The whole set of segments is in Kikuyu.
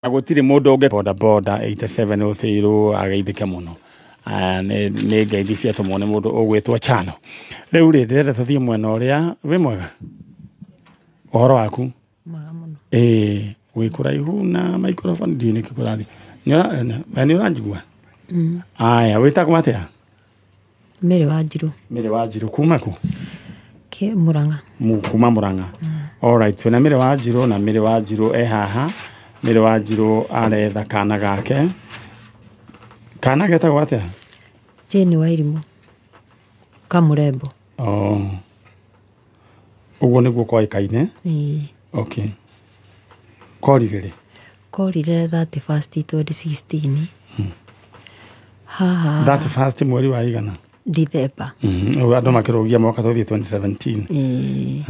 Na gũtirĩ mũndũ ũngĩ boda boda 87 Uthiru ageithĩke mũno. Nĩ ngeithi ciatũmwo nĩ mũndũ ũgwĩtwo Chano. Rĩu rĩ, ndĩrenda tũthiĩ mwena ũrĩa wĩ mwega. Ũhoro waku? Mwega mũno. Ĩĩ, wĩ kũraihu na microphone ndiũĩ nĩkĩ kũrathiĩ. We nĩ ũranjigua? Aya, wĩtagwo atĩa? Mary Wanjirũ. Mary Wanjirũ kuma kũ? Murang'a. Kuma Murang'a. Alright, twĩna Mary Wanjirũ na Mary Wanjirũ e haha. Mary Wanjirũ aretha kana gake. Kana getagwo atĩa? Jane Wairimũ. Kamũrembo. Oh. Ũguo nĩguo koĩkaine? Ĩĩ. Okay. Korire rĩ? Korire 31st 2016. Haha. 31st mweri wa igana? Dithemba. Andũ makĩrũgia mwaka tũthiĩ 2017. Ĩĩ.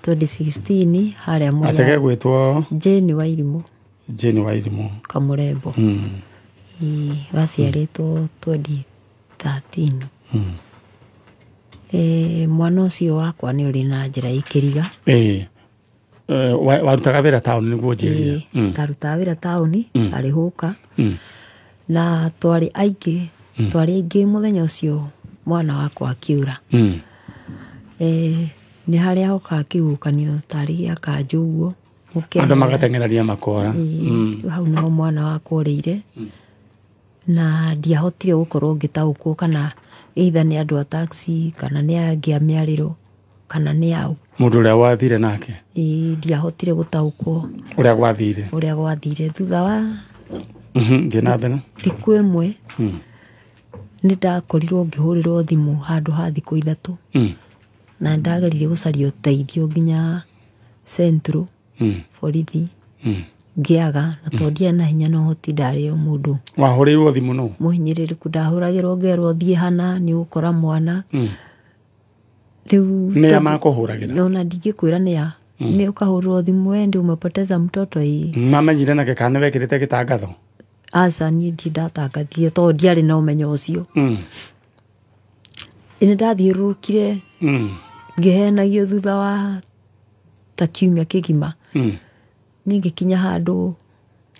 2016 harĩa Mwea. Atege gwĩtwo? Jane Wairimũ. Jane Wairimũ. Kamũrembo. Ĩĩ, gaciarĩtwo 2013. Mwana ũcio wakwa nĩ ũrĩ na njĩra ĩkĩriga. Ĩĩ. Warutaga wĩra taũni nĩguo njĩrire. Ĩĩ, ndarutaga wĩra taũni, arĩ hũka. Na twarĩ aingĩ, twarĩ aingĩ mũthenya ũcio mwana wakwa akiura. Nĩ harĩa hokaga kĩhuhũkanio tarĩ gĩa kanjũ ũguo. Andũ magateng'erania makora. Ĩĩ, hau nĩho mwana wakwa orĩire. Na ndiahotire gũkorwo ngĩtaũkwo kana either nĩ andũ a taxi kana nĩ angĩ a mĩarĩro kana nĩ aũ. Mũndũ ũrĩa wathire nake? Ĩĩ, ndiahotire gũtaũkwo ũrĩa gwathire. Ũrĩa gwathire. Thutha wa Thiĩ na mbere. Thikũ ĩmwe nĩ ndakorirwo ngĩhũrĩrwo thimũ handũ ha thikũ ithatũ. Na ndageririe gũcaria ũteithio nginya Central, borithi, ngĩaga, na tondũ ndiarĩ na hinya na ũhoti ndarĩ o mũndũ. Wahũrĩirwo thimũ nũ? Mũhinyĩrĩrĩku, ndahũragĩrwo ngerwo thiĩ hana nĩ ũgũkora mwana. Rĩu Nĩ a makũhũragĩra? Ona ndingĩkwĩra nĩ a. Nĩ ũkahũrĩrwo thimũ, we ndĩ umepoteza mtoto ĩĩ. Mamenyire nake kana nĩ wekĩrĩte gĩtangatho? Aca, niĩ ndirĩ ndatangathire tondũ ndiarĩ na ũmenyo ũcio. Nĩ ndathiũrũrũkire ngĩhenagio thutha wa ta kiumia kĩgima. Niĩ ngĩkinya handũ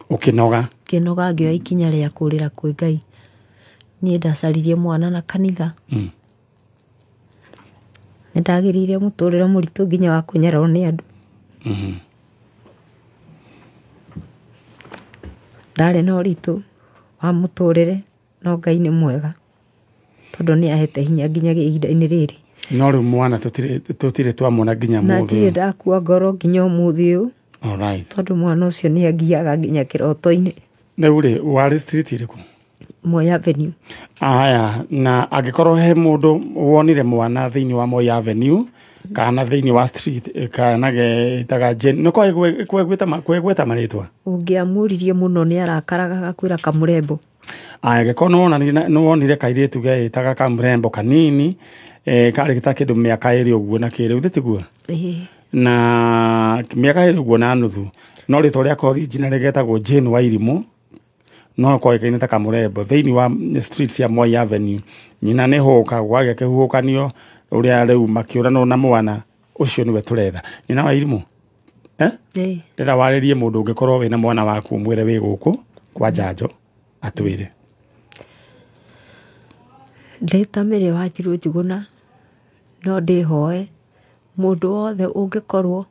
Ũkĩnoga? Ngĩnoga, ngĩoya ikinya rĩa kũrĩra kwĩ Ngai. Niĩ ndacaririe mwana na kanitha. Nĩ ndagĩrĩire mũtũrĩre mũritũ nginya wa kũnyararwo nĩ andũ. Ndarĩ na ũritũ wa mũtũrĩre, no Ngai nĩ mwega tondũ nĩ ahete hinya nginya ihinda-inĩ rĩrĩ. No rĩu mwana tũtirĩ twamwona nginya Na ũmũthĩ ndirĩ ũyũ. ndakua ngoro nginya ũmũthĩ ũyũ. Alright. Tondũ mwana ũcio nĩ angiaga nginya kĩroto-inĩ. Rĩu rĩ, warĩ street ĩrĩkũ? Moi Avenue. Aya, na angĩkorwo he mũndũ wonire mwana thĩinĩ wa Moi Avenue kana thĩinĩ wa street kana getaga Jane, nĩ kwegweta marĩtwa? Ũngĩamũririe mũno nĩ arakaraga agakwĩra kamũrembo. Aya, angĩkorwo nĩ wonire kairĩtu geĩtaga kamũrembo kanini, karĩ ta kĩndũ mĩaka ĩrĩ ũguo na kĩrĩ, githĩ tiguo? Ĩĩ. Na mĩaka ĩrĩ ũguo na nuthu, no rĩtwa rĩake original rĩgetagwo Jane Wairimũ, no koĩkaine ta kamũrembo thĩinĩ wa street cia Moi Avenue. Nyina nĩ hũka, gwagĩa kĩhuhũkanio ũrĩa rĩu makĩũranwo na mwana ũcio nĩwe tũretha. Nyina Wairimũ? Ĩĩ. Ndĩrenda warĩrie mũndũ ũngĩkorwo wĩna mwana waku ũmwĩre wĩ gũkũ kwa njanjo atwĩre. Ndĩ ta Mary Wanjirũ Njuguna, no ndĩhoe mũndũ wothe ũngĩkorwo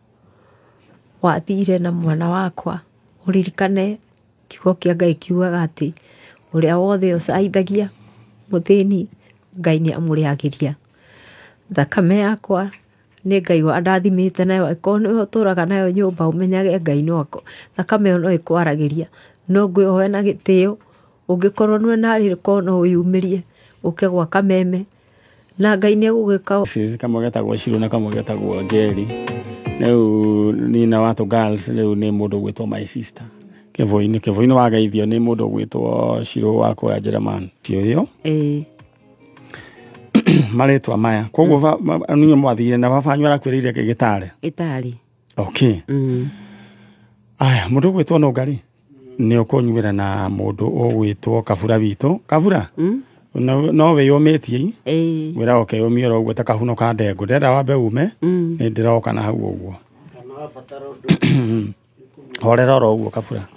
wathire na mwana wakwa, ũririkane kiugo kĩa Ngai kiugaga atĩ ũrĩa wothe ũcaithagia mũthĩni Ngai nĩ amũrĩhagĩria. Thakame yakwa nĩ Ngai wandathimĩte nayo, angĩkorwo nĩwe ũtũraga nayo nyũmba ũmenyage Ngai no thakame ĩyo no ĩkwaragĩria. No ngwĩhoe na gĩtĩo, ũngĩkorwo nĩwe narĩ korwo no wĩyumĩrie ũke gwa Kameme na Ngai nĩ egũgĩka. Sis, kamwe getagwo Shiro na kamwe getagwo Njeri. Rĩu nina wa tũ girls rĩu nĩ mũndũ ũgwĩtwo my sister. Kĩbũinĩ, kĩbũinĩ wageithio nĩ mũndũ ũgwĩtwo Shiro wa kũrĩa Jeremani. Ũyũ? Ĩĩ. Marĩtwa maya. Koguo niĩ mwathire na baba wanyu arakwĩrĩire gĩtarĩ? Gĩtarĩ. Okay. Aya, mũndũ ũgwĩtwo Nũngari? Nĩ ũkũnyuĩra na mũndũ ũgwĩtwo Kabura witũ. Kabura? No wĩyũmĩtie? Ĩĩ. Wĩra ũkeyũmia oro ũguo ta kahuno ka ndengũ. Ndĩrenda wambe ume, nĩ ndĩroka na hau ũguo. Horera oro ũguo Kabura.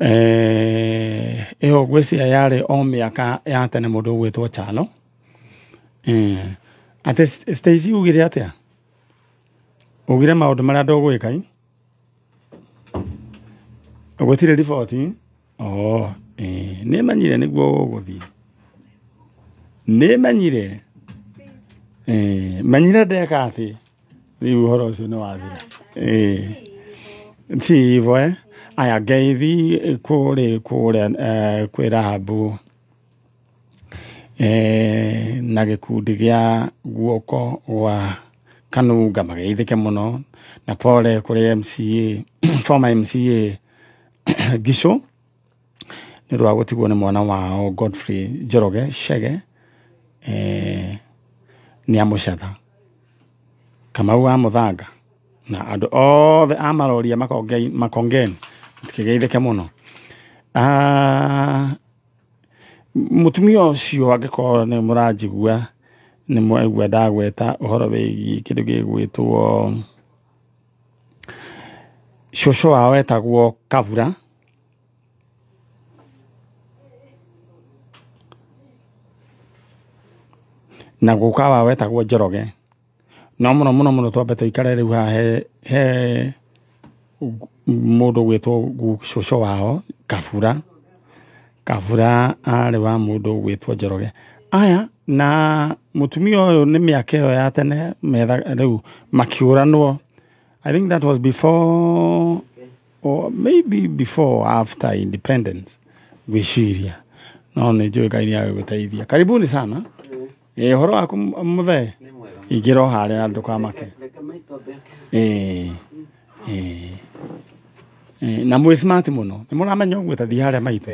Ĩyo ngwĩciria yarĩ o mĩaka ya tene mũndũ ũgwĩtwo Chalo. Atĩ Stacy ugire atĩa? Ugire maũndũ marĩa ndũgwĩka i? Gũtirĩ riboti? Oh, nĩmenyire nĩguo ũgũthiĩ. Nĩmenyire. Menyire ndeka atĩ rĩu ũhoro ũcio nĩ wathira. Si hivyo eh? Aya ngeithi kũrĩ kũrĩa kwĩ Rahabu na gĩkundi gĩa guoko gwa Kanunga mageithĩke mũno, na pole kũrĩ MCA former MCA Gico nĩ ũndũ wa gũtigwo nĩ mwana wao Godfrey Njoroge Chege, nĩ amũcatha Kamau wa Mũthanga na andũ othe a Maroria Makongeni matikĩgeithĩke mũno. Mũtumia ũcio angĩkorwo nĩ mũranjigua nĩ mwaigua ndagweta ũhoro wĩgiĩ kĩndũ gĩgwĩtwo cũcũ wao etagwo Kabura. Na guka wao etagwo Njoroge. No mũno mũno mũno twambe tũikare rĩu haha he mũndũ ũgwĩtwo cũcũ wao Kabura. Kabura arĩ wa mũndũ ũgwĩtwo Njoroge. Aya na mũtumia ũyũ nĩ mĩaka ĩyo ya tene metha rĩu makĩũranwo. I think that was before or maybe before after independence gwĩciria. No nĩ njũĩ Ngai nĩ agĩgũteithia. Karibuni sana. Ũhoro waku mũthee? Ingĩra o harĩa na ndũkamake. Na mwĩ smart mũno. Nĩ mũramenya ũguo ta thiĩ harĩa maitũ.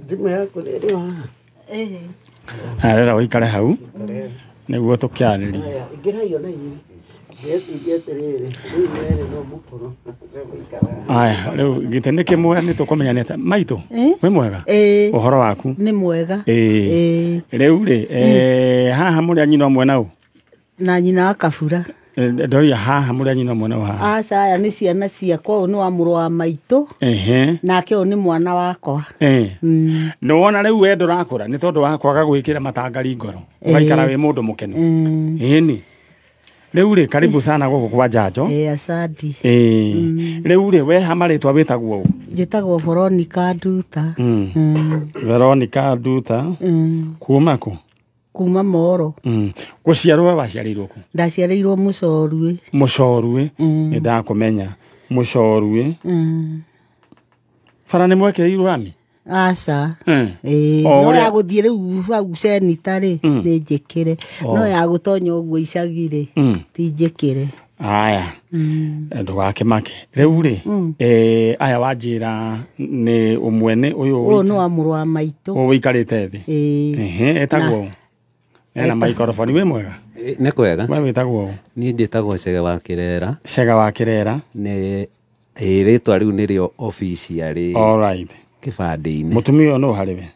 Thimũ yaku nĩ ĩrĩ haha? Arera ũikare hau nĩguo tũkĩarĩrie. Ingĩrai ona inyuĩ. Ndĩreciria atĩrĩrĩ, rĩu merĩ no mũkũrũ. Aya, rĩu gĩtĩ nĩ kĩmwe nĩ tũkũmenya nĩ atĩa. Maitũ, wĩ mwega? Ũhoro waku? Nĩ mwega. Rĩu rĩ, haha mũrĩ a nyina ũmwe na ũ? Na nyina wa Kabura. Ndoria haha mũrĩ a nyina ũmwe na ũ haha? Aca, aya nĩ ciana ciakwa, ũyũ nĩ wa mũrũ wa maitũ. Nake ũyũ nĩ mwana wakwa. Nĩ wona rĩu we ndũrakũra nĩ tondũ wa kwaga gwĩkĩra matangari ngoro. Ũgaikara wĩ mũndũ mũkenu. Ĩni. Rĩu rĩ, karibu sana gũkũ kwa Njanjo. Asante. Rĩu rĩ, we ha marĩtwa wĩtagwo ũ? Njĩtagwo Veronica Nduta. Veronica Nduta. Kuma kũ? Kuma Moro. Gũciarwo waciarĩirwo kũ? Ndaciarĩirwo Mũcorue. Mũcorue. Nĩ ndakũmenya. Mũcorue. Bara nĩ mwekĩrĩirwo rami? Aca. No ya gũthiĩ rĩu hau cenita rĩ, nĩ njĩkĩre. No ya gũtonya ũguo icagi rĩ, ti njĩkĩre. Aya. Ndũgakĩmake. Rĩu rĩ, aya wanjĩra nĩ ũmwe nĩ ũyũ Ũyũ nĩ wa mũrũ wa maitũ. Ũyũ ũikarĩte thĩ. Etagwo ũ? Ena maikrofoni. Wĩ mwega? Nĩ kwega. We wĩtagwo ũ? Niĩ njĩtagwo Chege wa Kĩrera. Chege wa Kĩrera. Nĩ rĩtwa rĩu nĩrĩo officially. All right. Kĩbandĩ-inĩ. Mũtumia ũyũ nũ harĩ we?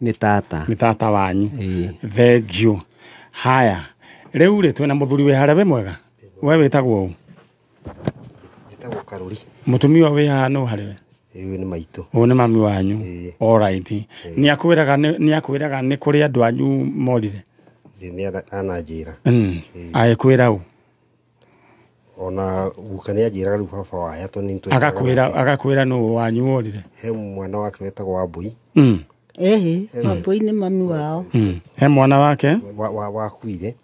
Nĩ tata. Nĩ tata wanyu. Thank you. Haya. Rĩu rĩ, twĩna mũthuri wĩ harĩa. Wĩ mwega? We wĩtagwo ũ? Njĩtagwo Karũri. Mũtumia ũyũ wĩ haha nũ harĩ we? Ũyũ nĩ maitũ. Ũyũ nĩ mami wanyu. All right. Nĩ akwĩraga nĩ kũrĩ andũ anyu morire? Nĩ ananjĩra. Agĩkwĩra ũ? Ona guka nĩ anjĩraga rĩu baba wa aya tondũ nĩ twĩtagwo. Agakwĩra nũ wanyu worire? He mwana wake wetagwo Wambui. Wambui nĩ mami wao. He mwana wake? Wakuire.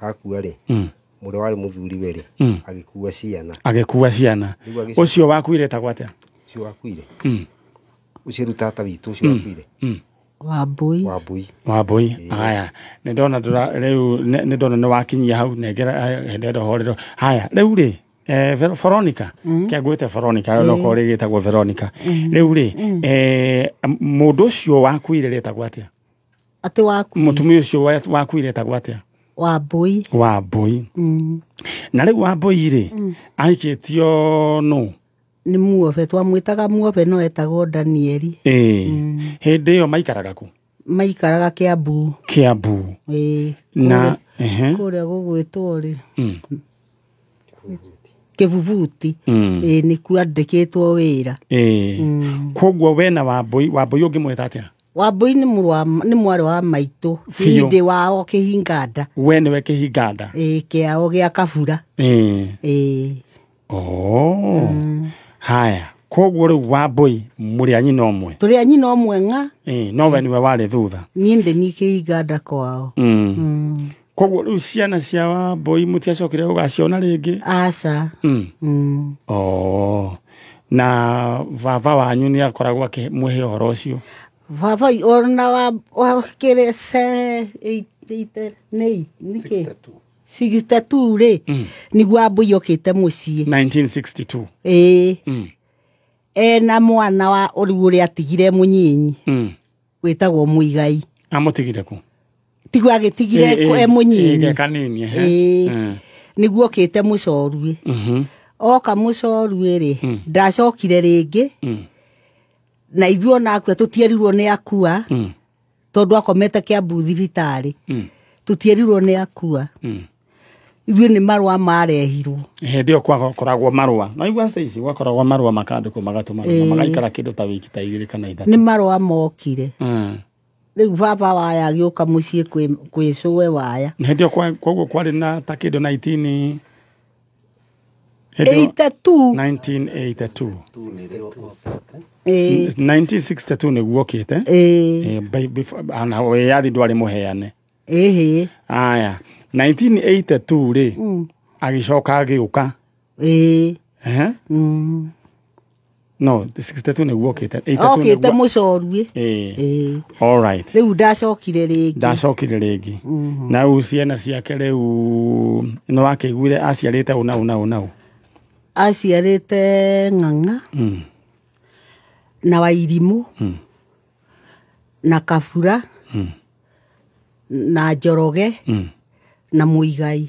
Akua rĩ, mũrĩa warĩ mũthuri we rĩ, agĩkua ciana. Agĩkua ciana. Ũcio wakuire etagwo atĩa? Ũcio wakuire? Ũcio rĩu tata witũ ũcio wakuire. Wambui. Wambui. Wambui. Haya. Nĩ ndona rĩu nĩ ndona nĩ wakinyia hau nengera ndenda horero. Haya, rĩu rĩ, Veronica. Kĩa ngwĩte Veronica, no korwo rĩgĩtagwo Veronica. Rĩu rĩ, mũndũ ũcio wakuire rĩtagwo atĩa? Atĩ wakuire. Mũtumia ũcio wakuire etagwo atĩa? Wambui. Wambui. Na rĩu Wambui rĩ, ahikĩtio nũ? Nĩ Muobe, twamwĩtaga Muobe no etagwo Danieli. Hĩndĩ ĩyo maikaraga kũ? Maikaraga Kiambu. Kiambu. Na kũrĩa gũgwĩtwo rĩ? Kĩbubuti. Ĩĩ nĩkuo andĩkĩtwo wĩra. Koguo we na Wambui, Wambui ũngĩmwĩta atĩa? Wambui nĩ mwarĩ wa maitũ. Hĩndĩ wao kĩhinganda. We nĩwe kĩhinganda. Ĩĩ kĩao gĩa Kabura. Ĩĩ. Oh. Haya. Koguo rĩu Wambui mũrĩ a nyina ũmwe. Tũrĩ a nyina ũmwe ng'a. Ĩĩ no we nĩwe warĩ thutha. Niĩ ndĩ niĩ kĩhinganda kwao. Koguo rĩu ciana cia Wambui mũtiacokire gũgaciona rĩngĩ? Aca. Oh. Na baba wanyu nĩ akoragwo akĩmũhe ũhoro ũcio? Baba ona wa kĩrĩ se 8 nĩ 62 rĩ nĩguo Wambui okĩte mũciĩ. 1962. Ĩĩ. Ena mwana wa ũrĩa ũrĩa atigire mũnyinyi. Wĩtagwo Mũigai. Amũtigire kũ? Tiguo agĩtigire e mũnyinyi. Kanini. Ĩĩ. Nĩguo okĩte Mũcorue. Oka Mũcorue rĩ ndacokire rĩngĩ. Na ithuĩ ona akua tũtierirwo nĩ akua. Tondũ akomete Kiambu thibitarĩ. Tũtierirwo nĩ akua. Ithuĩ nĩ marũa marehirwo. Hĩndĩ ĩyo kwakoragwo marũa. No igua Stacy gwakoragwo marũa makandĩkwo magatũmanwo na magaikara kĩndũ ta wiki ta 2 kana 3. Nĩ marũa mokire. Rĩu baba waya agĩũka mũciĩ kwĩ cũwe waya. Hĩndĩ ĩyo koguo kwarĩ na ta kĩndũ 19 82. 1982. 1962 nĩguo okĩte. Ana wĩyathi ndwarĩ mũheane. Ĩhĩ. Aya. 1982 rĩ agĩcoka agĩũka. Ĩĩ. No 62 nĩguo okĩte. 82 okĩte Mũcorue. Ĩĩ. All right. Rĩu ndacokire rĩngĩ. Ndacokire rĩngĩ. Na rĩu ciana ciake rĩu nĩ wakĩiguire aciarĩte ũna ũna ũna. Aciarĩte Ng'ang'a. Na Wairimũ. Na Kabura. Na Njoroge. Na Mũigai.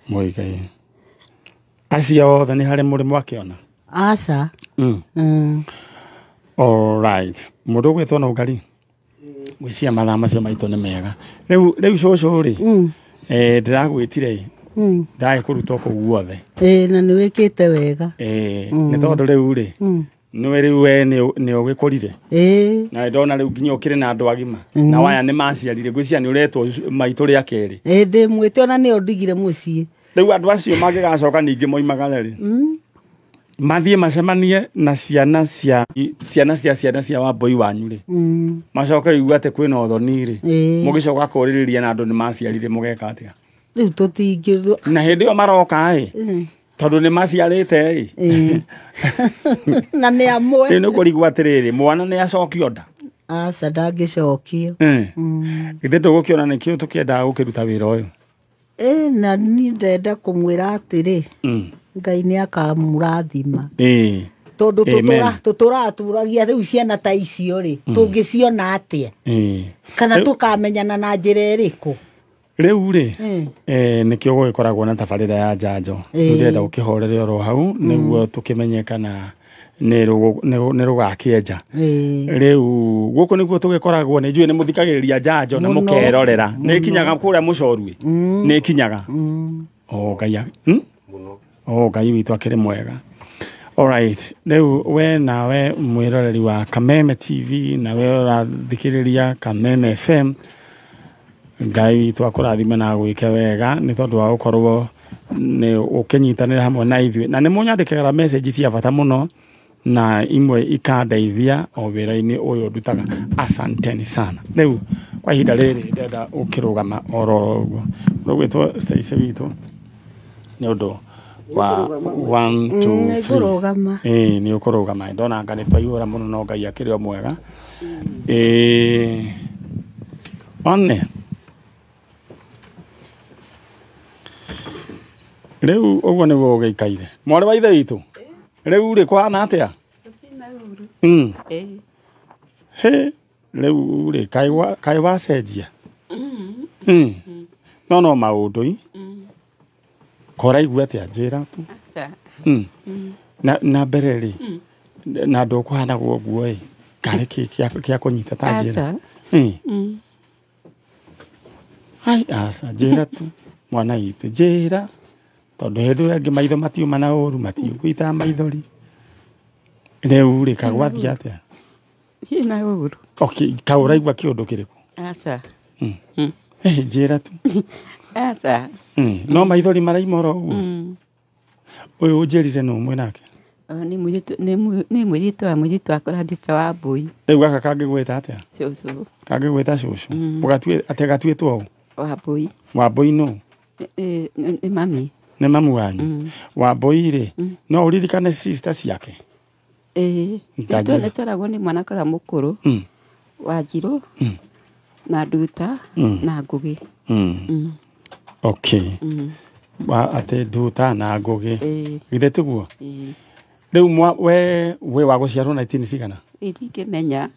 Mũigai. Acio othe nĩ harĩ mũrĩ mwakĩona? Aca. All right. Mũndũ ũgwĩtwo na ũngari. Gwĩciria mathaa macio maitũ nĩ mega. Rĩu cũcũ rĩ, ndĩragwĩtire ndagĩkũruta kũu guothe. Ĩĩ na nĩ wĩkĩte wega. Ĩĩ nĩ tondũ rĩu rĩ, nĩwe rĩu we nĩ ũgĩkũrire. Ĩĩ. Na ndona rĩu nginya ũkĩrĩ na andũ agima. Na waya nĩ maciarire ngwĩciria nĩ ũretwo maitũ rĩa kerĩ. Ĩĩ ndĩmwĩte ona nĩo ndigire mũciĩ. Rĩu andũ acio mangĩgacoka ningĩ moimagare rĩ. Mathiĩ macemanie na ciana cia ciana cia Wambui wanyu rĩ. Macoke igua atĩ kwĩna ũthoni rĩ. Mũgĩcoka kũrĩrĩria na andũ nĩ maciarire mũgeka atĩa? Rĩu tũtingĩ. Na hĩndĩ ĩyo maroka ĩ. Tondũ nĩ maciarĩte ĩ. Na nĩ amwe. Rĩu nĩ kũrigwo atĩrĩrĩ, mwana nĩ acokio nda? Aca ndangĩcokio. Githĩ ndũgũkĩona nĩkĩo tũkĩendaga gũkĩruta wĩra ũyũ? Ĩĩ na niĩ ndenda kũmwĩra atĩrĩ, Ngai nĩ akamũrathima. Ĩĩ. Tondũ tũtũratũragia rĩu ciana ta icio rĩ, tũngĩciona atĩa? Kana tũkamenyana na njĩra ĩrĩkũ? Rĩu rĩ, nĩkĩo gũgĩkoragwo na tabarĩra ya njanjo. Rĩu ndĩrenda ũkĩhorere oro hau nĩguo tũkĩmenye kana nĩ rũgakĩenja. Rĩu gũkũ nĩkuo tũgĩkoragwo nĩ njũĩ nĩ mũthikagĩrĩria njanjo na mũkerorera. Nĩ ĩkinyaga kũrĩa Mũcorue. Nĩ ĩkinyaga. O Ngai. O Ngai witũ akĩrĩ mwega. All right. Rĩu we nawe mwĩroreri wa Kameme TV na we ũrathikĩrĩria Kameme FM, Ngai witũ akũrathime na agwĩke wega nĩ tondũ wa gũkorwo nĩ ũkĩnyitanĩra hamwe na ithuĩ. Na nĩ mũnyandĩkagĩra message cia bata mũno na imwe ikandeithia o wĩra-inĩ ũyũ ndutaga. Asanteni sana. Rĩu kwa ihinda rĩrĩ ndĩrenda ũkĩrũgama oro ũguo. Ũgwĩtwo Stacy witũ nĩ ũndũ wa 1 2 3. Nĩ ũkũrũgama. Ndona anga nĩ twaihũra mũno no Ngai akĩrĩ o mwega. One. Rĩu ũguo nĩguo ũgĩikaire. Mwarĩ wa ithe witũ. Rĩu rĩ kũhana atĩa? He rĩu rĩ kaĩ wacenjia? No no maũndũ i. Koraigua atĩa njĩra tu? Na mbere rĩ na ndũkũhanagwo ũguo ĩ karĩ kĩ kĩa kũnyita ta njĩra? Ai aca njĩra tu mwana witũ njĩra. Tondũ hĩndĩ ĩyo ĩngĩ maitho matiuma na ũru matiũgũita maithori. Rĩu rĩ kagwathiĩ atĩa? Ina ũru. Okay, ka ũraigua kĩũndũ kĩrĩkũ? Aca. Njĩra tu. Aca. No maithori maraima oro ũguo. Ũyũ ũnjĩrire nũ mwĩ nake? Nĩ mũirĩtu wa mũirĩtu akũrandĩte wa mbũi. Rĩu gaka kangĩgwĩta atĩa? Cũcũ. Kangĩgwĩta cũcũ. Ũgatue atĩ gatuĩtwo ũ? Wa mbũi. Wa mbũi nũ? Nĩ mami. Nĩ mamu wanyu. Wa mbũi rĩ, no ũririkane sister ciake? Ĩĩ. Nĩ tweragwo nĩ mwana ũrĩa mũkũrũ. Wanjirũ. Na Nduta na Ngũgĩ. Okay. Wa atĩ Nduta na Ngũgĩ. Githĩ tiguo? Rĩu we wĩ wa gũciarwo 19 cigana? Ndingĩmenya.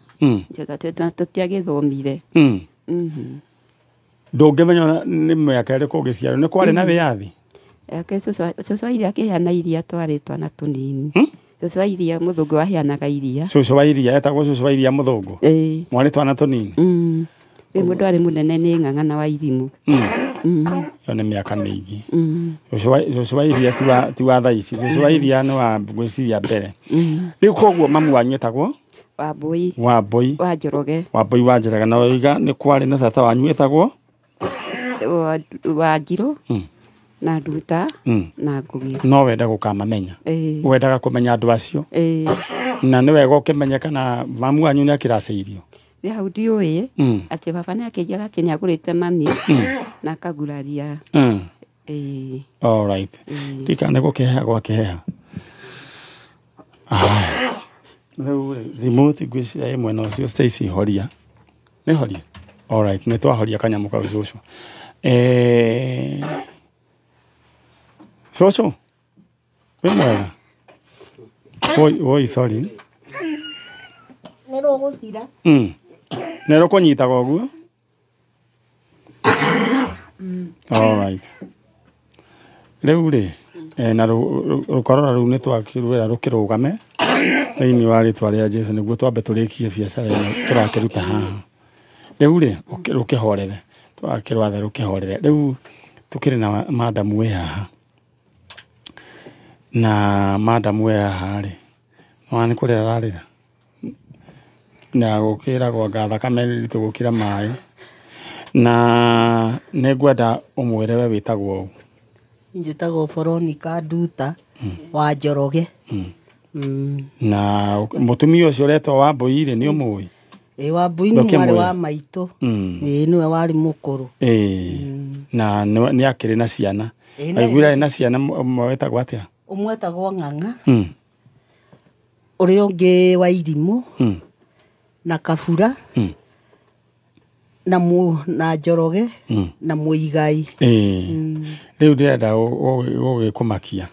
Tũtiagĩthomire. Ndũngĩmenya nĩ mĩaka ĩrĩkũ ũgĩciarwo? Nĩ kwarĩ na wĩyathi? Cũcũ wa iria akĩheana iria twarĩ twana tũnini. Cũcũ wa iria mũthũngũ aheanaga iria. Cũcũ wa iria etagwo cũcũ wa iria mũthũngũ? Mwarĩ twana tũnini? Rĩu mũndũ arĩ mũnene nĩ ng'ang'ana wa irimũ. Ĩyo nĩ mĩaka mĩingĩ. Cũcũ wa iria ti wa thaa ici. Cũcũ wa iria nĩ wa ngwĩciria mbere. Rĩu koguo mamu wanyu etagwo? Wambũi. Wambũi. Wa Njoroge. Wambũi wa Njoroge. Na wauga nĩ kwarĩ na tata wanyu etagwo? Wanjirũ. Na Nduta na Ngũgĩ. No wende gũkamamenya. Wendaga kũmenya andũ acio. Na nĩ wega ũkĩmenye kana mamu wanyu nĩ akĩracĩirio. Nĩ hau ndiũĩ atĩ baba nĩ akĩnjĩra atĩ nĩ agũrĩte mami na akaguraria. All right. Ndikana gũkĩheha gwakĩheha. Rĩu rĩ remote ngwĩciria ĩ mwena ũcio Stacy horia. Nĩ horia? All right, nĩ twahoria kanyamũ kau cũcũ. Cũcũ, wĩ mwega? Woi, woi, sorry. Nĩ rũgũthira. Nĩ rũkũnyitaga ũguo? All right. Rĩu rĩ, na rũkorora rũu nĩ twakĩrwĩra rũkĩrũgame thĩinĩ wa rĩtwa rĩa Jesu nĩguo twambe tũrĩkie biacara ĩno tũrakĩruta haha. Rĩu rĩ, rũkĩhorere. Twakĩrwatha rũkĩhorere. Rĩu tũkĩrĩ na madamu wĩ haha. Na madamu wĩ haha rĩ, nĩwona nĩ kũrĩra ararĩra. Na gũkĩragwo anga thakame nĩ nditũ gũkĩra maĩ. Na nĩ ngwenda ũmwĩre we wĩtagwo ũ? Njĩtagwo Veronica Nduta wa Njoroge. Na mũtumia ũcio ũretwo Wambũi rĩ, nĩ ũmũĩ? Ĩĩ, Wambũi nĩ mwarĩ wa maitũ. Ĩĩ, nĩwe warĩ mũkũrũ. Ĩĩ. Na nĩ akĩrĩ na ciana. Aiguire arĩ na ciana ũmwe wetagwo atĩa? Ũmwe etagwo Ng'ang'a. Ũrĩa ũngĩ wa Irimũ. Na Kabura. Na Njoroge. Na Mũigai. Rĩu ndĩrenda gũgĩkũmakia.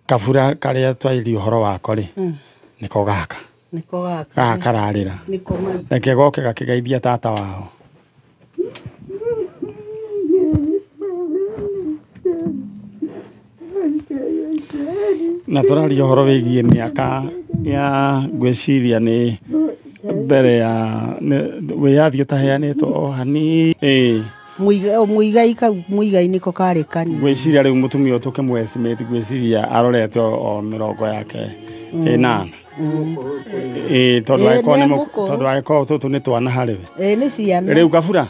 Kabura karĩa twairie ũhoro wako rĩ, nĩko gaka. Nĩko gaka. Gaka kararĩra. Nĩko mai. Reke goke gakĩgeithia tata wao. Na tũraria ũhoro wĩgiĩ mĩaka ya ngwĩciria nĩ mbere ya wĩyathi ũtaheanĩtwo o hanini. Mũigai kau Mũigai nĩko karĩ kanini. Ngwĩciria rĩu mũtumia ũyũ tũkĩmũ estimate ngwĩciria arorete o mĩrongo yake ĩnana. Tondũ angĩkorwo tũtũ nĩ twana harĩ we. Nĩ ciana. Rĩu Kabura,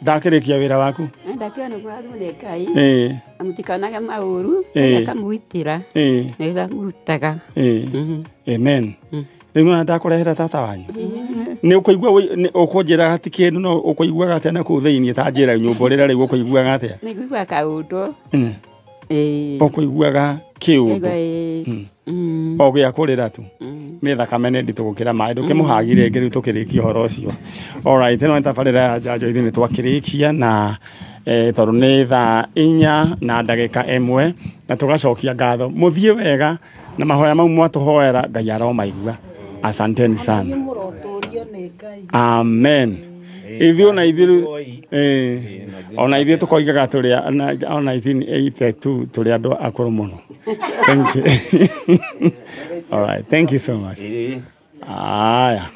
ndakĩrĩkia wĩra waku? Ndakĩona kũrathimwo nĩ Ngai. Mũtikanage maũru, akamũgitĩra. Nĩgetha mũrutaga. Amen. Rĩu nĩwona ndakũrehera tata wanyu? Nĩ ũkũigua ũkũnjĩra hati kĩndũ no ũkũiguaga atĩa na kũu thĩinĩ ta njĩra nyũmbũrĩra rĩu ũkũiguaga atĩa? Nĩ ngũigua kaũndũ. Ũkũiguaga kĩũndũ. O gĩa kũrĩra tu. Nĩ thakame nĩ nditũ gũkĩra maĩ. Ndũkĩmũhagi rĩngĩ rĩu tũkĩrĩkia ũhoro ũcio. Alright, ĩno nĩ tabarĩra ya njanjo ithuĩ nĩ twakĩrĩkia na tondũ nĩ thaa 4:01 na tũgacokia ngatho. Mũthiĩ wega na mahoya mau mwatũhoera Ngai aromaigua. Asanteni sana. Amen. Ithuĩ ona ithuĩ ona ithuĩ tũkoigaga tũrĩ ona 1982 tũrĩ andũ akũrũ mũno. Thank you. All right, thank you so much. Aya.